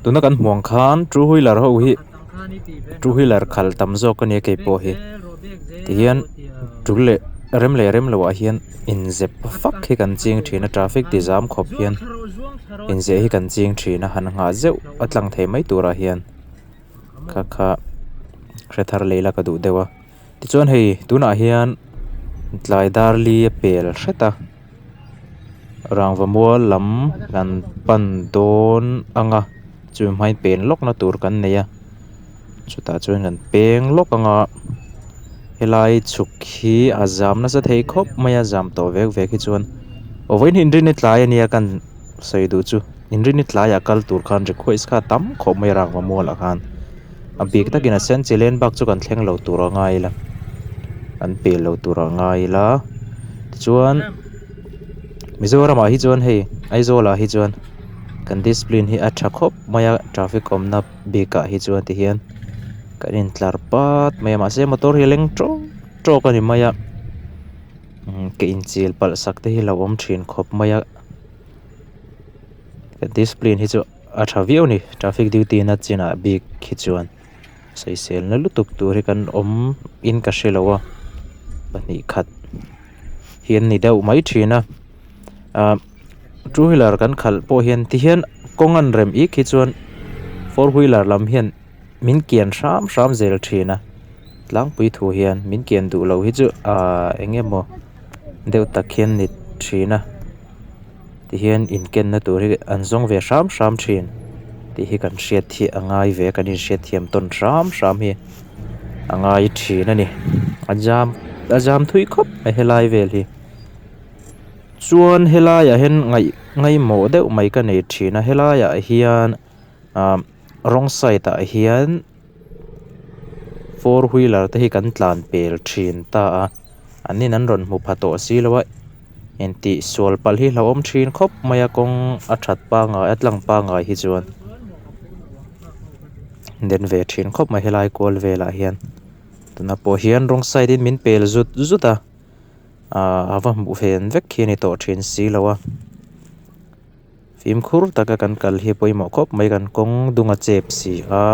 Tuna kan hmuh ang khan two wheeler ho hi two wheeler khalh tam zawk a nia keipawh hi tihian tul leh rem leh rem loh ah hian inzep vak hi kan ching thin a traffic ti zam khawp hian inzeh hi kan ching thin a han nghah zeuh a tlang thei mai turah hian kha kha hre thar leh ila ka duh deuh a tichuan hei tunah hian tlai dar li a pel hret a rangva mual lam kan pan dawn ang a chumi hmain pen lawk na tur kan nei a chutah chuan kan peng lawk ang a helai chhuk hi a zam nasa thei khawp mai a zam tawh vek vek hi chuan aw vawiin hi inrinni tlai a nia kan sawi duh chu inrinni tlaiah kal tur khan request kha a tam khawp mai a rangva mualah khan a bik takin a sen chi len bak chu kan thleng lo tur a ngai ila an pel lo tur a ngai ila tichuan Mizoram ah hi chuan hei Aizawl ah hi chuan kan discipline hi a tha khawp mai a traffic awmna bikah hi chuan tihian kan intlar pat mai a mahse motor hi a leng tawk tawk a ni mai a ke inchil palh sak te hi a lo awm thin khawp mai a discipline hi chu a tha viau a ni traffic duty na chinah bik hi chuan sawiselna lutuk tur hi kan awm in ka hre lo a pahnih khat hi an ni deuh mai thin a ah two wheeler kan khalh pawh hian ti hian kawng an rem ik hi chuan four wheeler lam hian min kian hram hram zel thin a tlangpui thu hian min kian duh loh hi chu ah eng emaw deuh tak hian ni thin a. Tihian inkenna tur hi an zawng ve hram hram thin tih hi kan hriat hi a ngai ve a kan inhriatthiam tawn hram hram hi a ngai thin a ni a jam a jam thui khawp mai helai vel hi chuan helaiah hian ngaih ngaimawh deuh mai ka nei thin a helaiah hian ah wrong side ah hian four wheeler te hi kan tlan pel thin ta a an in an rawn hmu pha tawh si lo a intih sual palh hi hlauhawm thin khawp mai a kawng a that pangai a tlang pangai hi chuan den ve thin khawp mai helai kual velah hian tunah pawh hian wrong side in min pel zut zut a ah a va hmuh ven vek hi a ni tawh thin si lo a. Fimkhur taka kan kal hi a pawimawh khawp mai kan kawng dung a chep si a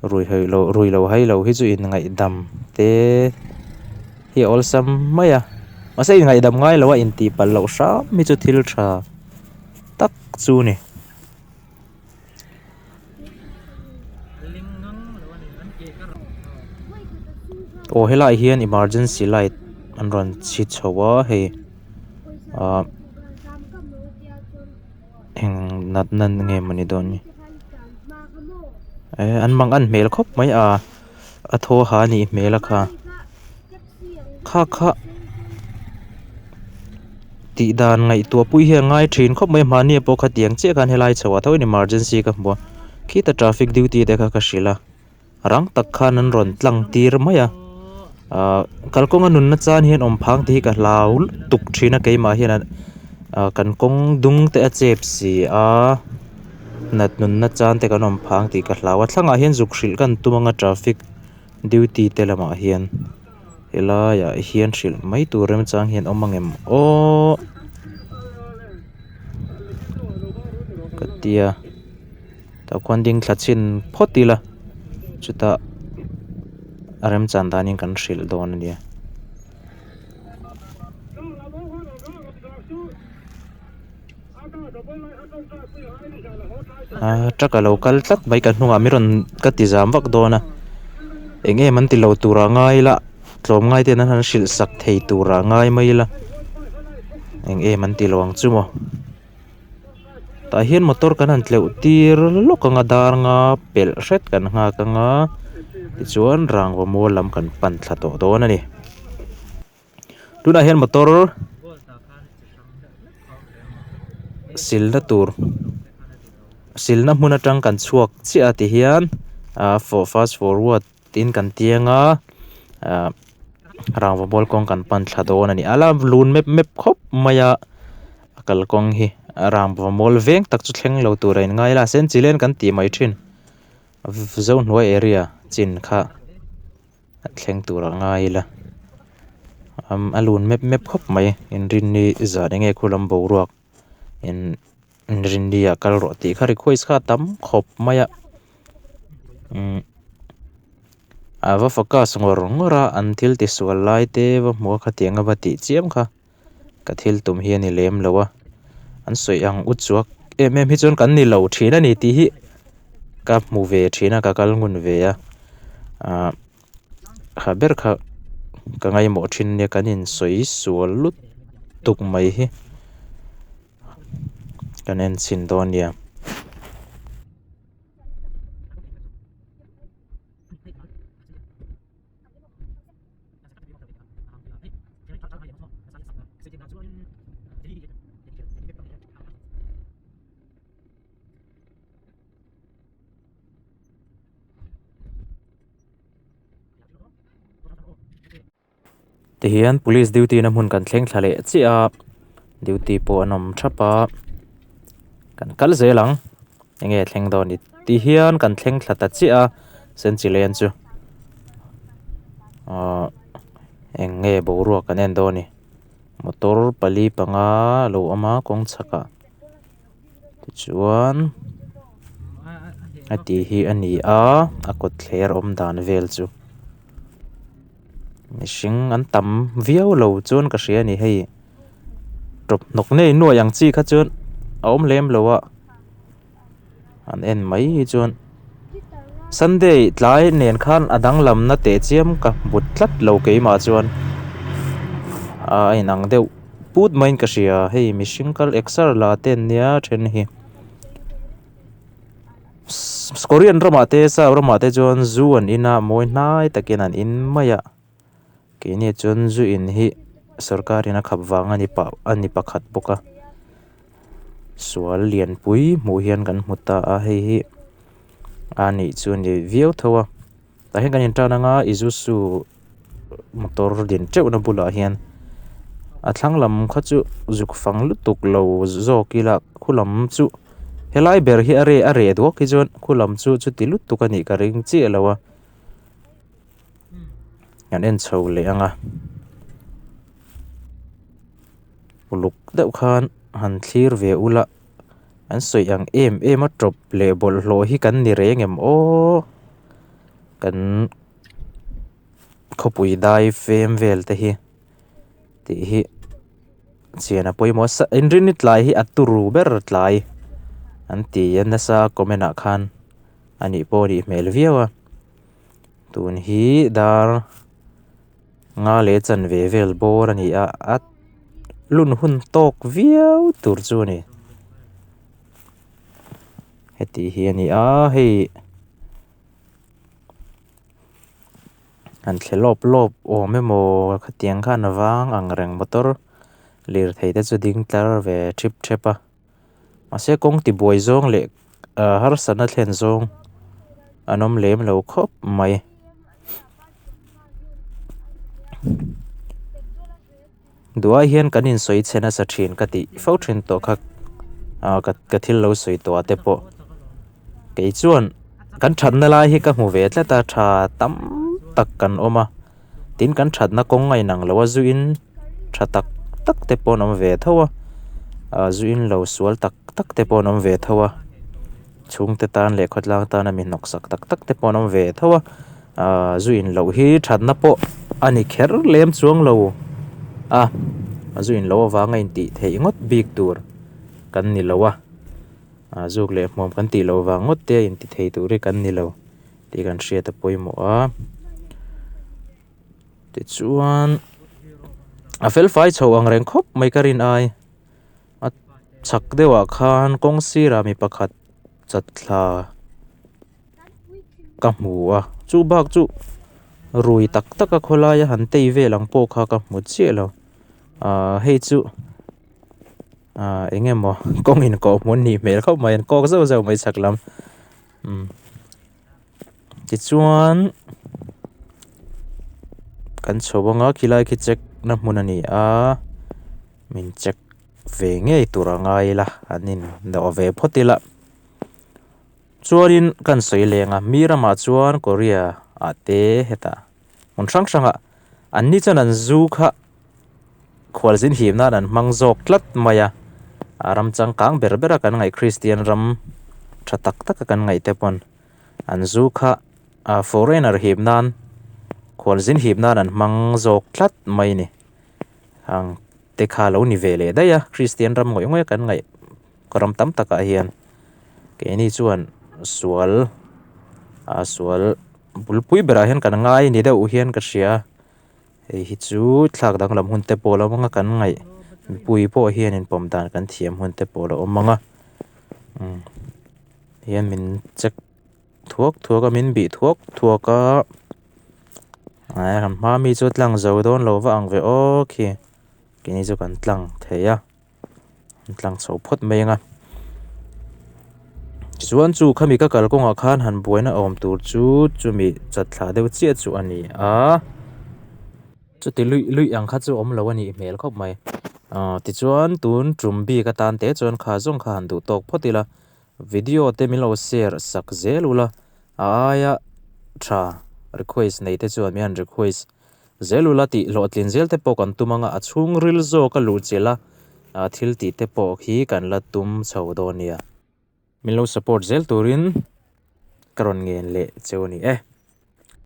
rui haih loh rui lo hai lo hi chu inngaihdam te hi a awlsam mai a mahse inngaihdam ngai lo a intih palh loh hram hi chu thil tha tak chu a ni. Aw helaiah hian emergency light an rawn chhi chho a hei ah eng natna nge mawni dawn ni eh an mang an hmel khawp mai a a thaw ha a nih hmel a kha. Kha kha tih dan ngaihtuah pui hi a ngai thin khawp mai mahni pawh khatiang chiah khan helai chho ah tho in emergency ka hmu a khita traffic duty te kha ka hrilh a rang tak khan an rawn tlang tir mai a ah kalkawnga nunna chan hian awm phang te hi ka hlau lutuk thin a keimah hian ah kan kawng dung te a chep si a nat nunna chan te kan awm phang tih ka hlau a thlangah hian zuk hrilh kan tum anga traffic duty te lamah hian helaiah hian hrilh mai tur remchang hian awm ang em aww ka tia tah khuan ding thla chhin phawt ila chutah a remchan danin kan hrilh dawn a nia. Aaa truck a lo kal tlat mai ka hnungah mi rawn ka ti zam vak dawn a eng em an ti lo turah ngai ila tlawmngai ten an han hrilh sak thei turah ngai mai ila eng em an ti lo ang chu maw tah hian motor kan han tleuh tir lawk ang a dar nga pelh hret kan nghak ang a tichuan rangva mual lam kan pan thla tawh dawn a ni. Tunah hian motor silna tur silna hmun atang kan chhuak chiah a ti hian ah fast forward tiin kan tiang a ah rangva mual kawng kan pan thla dawn a ni a la lun mep mep khawp mai a a kalkawng hi rangva mual veng tak chu thleng lo tur a in ngai la sen chi len kan tih mai thin zohnuai area chin kha. A thleng tur a ngai ila. A lun mep mep khawp mai inrinni zan enge khu lam boruak in inrinni ah kal rawh tih kha request kha a tam khawp mai a umm a va focus ngawr ngawr a an thil ti sual lai te va hmuh a khatiang a va tih chiam kha ka thil tum hi a ni lem lo a an sawi ang u chuak em em hi chuan kan ni lo thin a ni tih hi ka hmu ve thin a ka kal ngun ve a ah. Ha ber kha ka ngaimawh thin nia kan insawi sual lutuk mai hi kan en chhin dawn nia. Tihian police duty na hmun kan thleng thla leh chiah a duty pawh an awm thap a kan kal zel ang enge thleng dawn ni tihian kan thleng thla ta chiah a senchi lane chu ahh eng nge boruak kan en dawn ni motor pali panga a lo awm a kawng chhakah. Tichuan a tih hi a ni a a kawt thler awm dan vel chu mihring an tam viau lo chuan ka hria a ni hei tawp hnawk nei nuai ang chi kha chuan a awm lem lo a an en mai hi chuan sunday tlai nen khan a danglam na teh chiam ka hmu tlat lo keimah chuan a inang deuh. Put maiin ka hria hei mihring kal exer la te an nia then hi Korean ramah te sap ramah te chuan zu an in a mawi hnai takin an in mai a keini chuan zu in hi sorkar in a khap vang a ni pah a ni pakhat bawk a sual lianpui hmuh hian kan hmu ta a hei hi a nih chu a ni viau tho a. Tah hian kan intan anga Isuzu motor din teuh na bulah hian a thlang lam kha chu zuk fang lutuk lo zawk ila khu lam chu helai ber hi a reh a reh duak hi chuan khu lam chu chuti lutuk a nih ka ring chiah lo a kan en chho leh ang a uluk deuh khan han thlir ve ula. An sawi ang em em a tawp leh bawlhhlawh hi kan ni reng em aw kan khawpui dai fem vel te hi tih hi chian a pawimawh a inrinni tlai hi a turu ber tlai an ti a nasa comment ah khan a nih pawh a nih hmel viau a tun hi dar. Nga leh chanve vel bawr a ni a a lun hun tawk viau tur chu a ni heti hi a ni a hei han thle lawp lawp awm emaw khatiang khan a vang ang reng motor lirthei te chu ding tlar ve thip thep a. Mahse kawng tibuai zawng leh ah harsatna thlen zawng an awm lem lo khawp mai. Duhai hian kan insawi chhe nasa thin ka tih fo thin tawh kha ah ka thil lo sawi tawh ah te pawh kei chuan kan thatna lai hi ka hmu ve tlat a tha tam tak kan awm a tin kan thatna kawng a inang lo a zu in tha tak tak te pawh an awm ve tho a ah zu in lo sual tak tak te pawh an awm ve tho a chhungte tan leh khawtlang tana mi hnawksak tak tak te pawh an awm ve tho a ah zu in loh hi thatna pawh a ni kher lem chuang lo a zu in loh avanga intih theih ngawt bik tur kan ni lo a ah zuk leh hmuam kan tih loh vang ngawt te a inti thei tur hi kan ni lo. Tih kan hriat a pawimawh a tichuan a fel fai chho ang reng khawp mai ka rin ai a chhak deuh ah khan kawng sirah mi pakhat chat thla ka hmu a chu bak chu rui tak tak a khawlai a han tei vel ang pawh kha ka hmu chiah lo ahh hei chu ahh eng emaw kawng inkawh hmuh a nih hmel khawp mai an kawk zauh zauh mai chhak lam. Tichuan kan chho anga khilai khi check na hmun a ni a min check ve ngei tur a ngai ila an in dawh ve phawt ila chuanin kan sawi leng a mi ramah chuan Korea ah te hetah hmun hrang hrangah an ni chuan an zu kha. Khualzin him nan an hmang zawk tlat mai a, a ram changkang ber ber a kan ngaih Kristian ram tha tak tak a kan ngaih te pawn an zu kha a foreigner hip nan khualzin hip nan an hmang zawk tlat mai a ni. Ang te kha lo ni ve leh daih a, Kristian ram ngawih ngawih a kan ngaih ram tam takah hian keini chuan sual a sual bulpui berah hian kan ngai ni deuh hian ka hria a. Hei hi chu thlak danglam hun te pawh a lo awm ang a kan ngaih mipui pawh hian inpawm dan kan thiam hun te pawh a lo awm ang a umm hian min check thuak thuak a min bih thuak thuak a ai kan hma mi chu tlang zo dawn lo va ang ve aw khi keini chu kan tlang thei a. An tlang chho phawt mai ang a tichuan chu khami ka kal kawngah khan han buaina awm tur chu chumi chat thla deuh chiah chu a ni a chuti luih luih ang kha chu awm lo a nih hmel khawp mai ah tichuan tun tum bik atan te chuan kha zawng kha han duh tawk phawt ila video te min lo share sak zel ula a aia tha request nei te chuan mi han request Zel ula tih hlawhtlin zel te pawh kan tum anga a chhungril zawk a luh chilh a thil tih te pawh khi kan la tum chho dawn nia. Min lo support zel turin ka rawn ngen leh cheu a ni e.